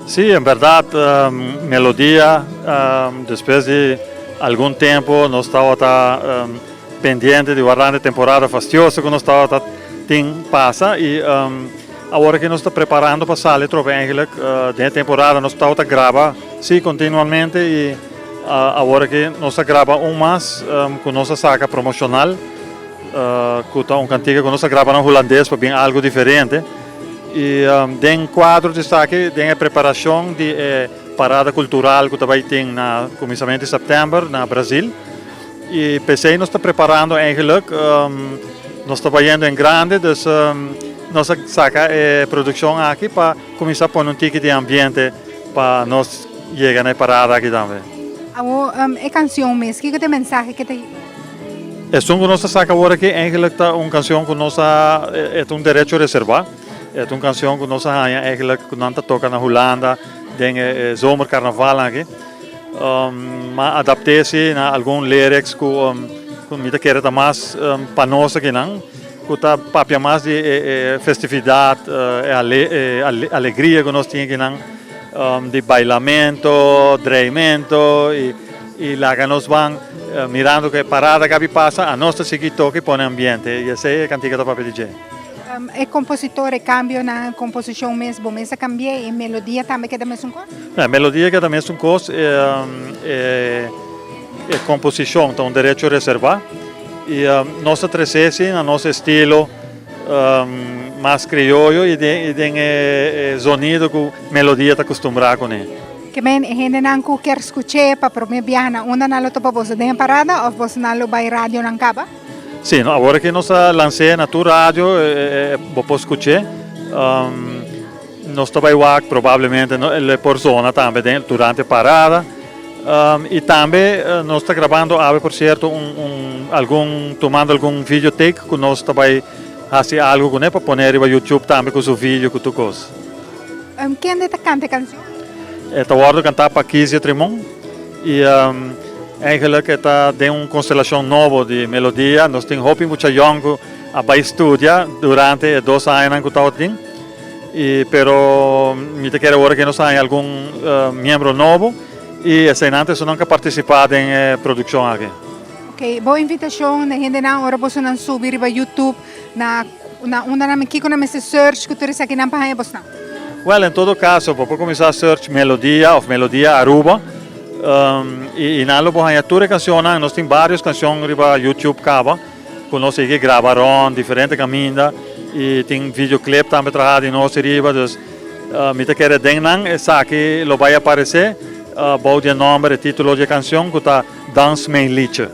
Sí, en berdad, Melodia, despues di algun tempo nos tabata pendiente di warda e temporada fastioso cu nos tabata tin pasa y awor aki nos ta preparando pa sali atrobe. Eigenlijk den e temporada nos tabata graba, sí, continuamente y awor aki nos ta graba un mas cu nos a saca promocional, cu ta un cantica cu nos a graba na Hulandes pa bin algo diferente. Y den cuadro di esaki, den e preparacion di e parada cultural cu ta bay tin na cuminsamento di september na Brazil. Y p'esey nos ta preparando eigenlijk, nos ta bayendo en grande, dus nos a saca e produccion aki pa cuminsa pone un tiki di ambiente pa nos yega na e parada aki tambe. Awo e cancion mes, kico ta e mensahe cu ta hiba? Esun cu nos ta saca awor aki eigenlijk ta un cancion cu nos a, e ta un derecho reserva. E ta un cancion cu nos a haña eigenlijk cu nan ta toca na Hulanda den e zomercarnaval aki. Ma adapte si na algun lyrics cu mi ta kere ta mas pa nos akinan, cu ta papia mas di e festividad, e alegria cu nos tin akinan, di bailamento, dreimento y laga nos ban mirando cu e parada gabi pasa, anos ta sigui toca y pone ambiente y esey e cantica ta papia di dje. E compositor, e cambio na composicion mes, bo mes a cambia y e melodia tambe keda mesun cos? E melodia keda mesun cos, e composicion ta un derecho reserva y nos ta trece si na nos estilo mas crioyo y den e zonido cu melodia ta acostumbra cune. Ke men e hendenan cu kier scuche pa prome biaha na unda nan lo topa boso den e parada of boso nan lo bay radionan caba? Sí, no, awor aki nos a lans'é na tur radio, bo por skuch'é. Nos ta bai wak probablemente no el por zona tambe den durante parada. I tambe nos ta grabando awe por sierto un un algun tumando algun video take ku nos ta bai hasi algu kuné pa pone riba YouTube tambe ku su video ku tur kos. Kende ta kanta e kanshon? E ta wòrdu kantá pa Kizia Trimon i eigenlijk e ta den un konstelashon nobo di melodia. Nos tin hopi mucha yòn ku a bai studia durante e dos añanan ku tabatin i pero mi ta kere ora ke nos haña algun miembro nobo i eseinan ta esunnan ku a partisipá den e produkshon aki. Oke, bo invitashon na hendenan ora bosonan subi riba YouTube na Na unda nan kiko nan mester search ku tur esakinan pa haña bosnan? Well, en todo caso, bo por cuminsa search Melodia of Melodia Aruba y nan lo por haña tur e cancionnan. Nos tin varios cancion riba YouTube caba cu nos sigui graba rond diferente caminda y tin videoclip tambe traha di nos riba. Dus mi ta kere den nan esaki lo bay aparece bou di e nomber, e titulo di e cancion cu ta Dans Mijn Liedje.